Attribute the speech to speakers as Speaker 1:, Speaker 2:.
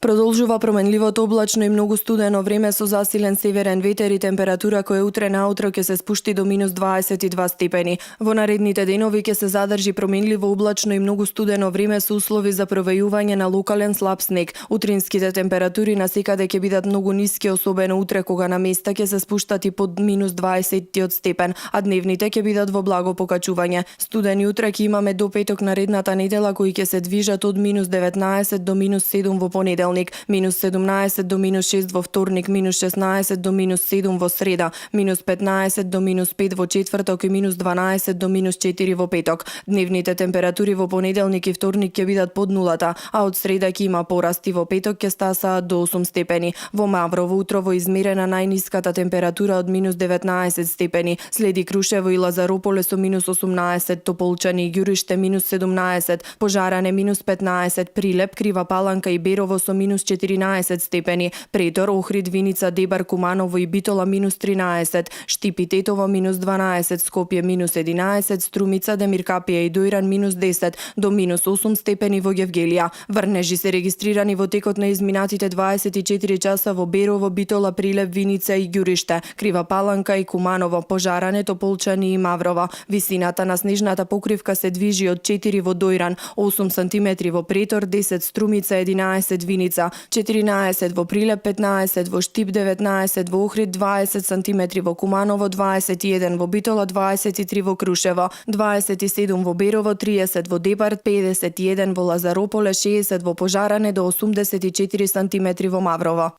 Speaker 1: Продолжува променливото облачно и многу студено време со засилен северен ветер и температура која утре наутро ќе се спушти до минус 22 степени. Во наредните денови ќе се задржи променливо облачно и многу студено време со услови за провејување на локален слаб снег. Утринските температури насекаде ќе бидат многу ниски, особено утре кога на места ќе се спуштат и под минус 20 степен, а дневните ќе бидат во благо покачување. Студени утре ќе имаме до петок наредната недела кои ќе се движат од минус 19 до минус 7 во понеделник, минус 17 до минус 6 во вторник, минус 16 до минус 7 во среда, минус 15 до минус 5 во четврток и минус 12 до минус 4 во петок. Дневните температури во понеделник и вторник ќе бидат под нулата, а од среда ќе има порасти, во петок ќе стасаат до 8 степени. Во Маврово утрово измерена најниската температура од минус 19 степени, следи Крушево и Лазарополе со минус 18, Тополчани и Ѓуриште минус 17, Пожаране минус 15, Прилеп, Крива Паланка и Берово со минус 14 степени, Претор, Охрид, Виница, Дебар, Куманово и Битола минус 13, Штип и Тетово минус 12, Скопје минус 11, Струмица, Демир Капија и Дојран минус 10 до минус 8 степени во Гевгелија. Врнежи се регистрирани во текот на изминатите 24 часа во Берово, Битола, Прилеп, Виница и Ѓуриште, Крива Паланка и Куманово, Пожаране, Тополчани и Маврово. Висината на снежната покривка се движи од 4 во Дојран, 8 сантиметри во Претор, 10 Струмица, 11 Виница, 14 во Прилеп, 15 во Штип, 19 во Охрид, 20 сантиметри во Куманово, 21 во Битола, 23 во Крушево, 27 во Берово, 30 во Дебар, 51 во Лазарополе, 60 во Пожаране до 84 сантиметри во Маврово.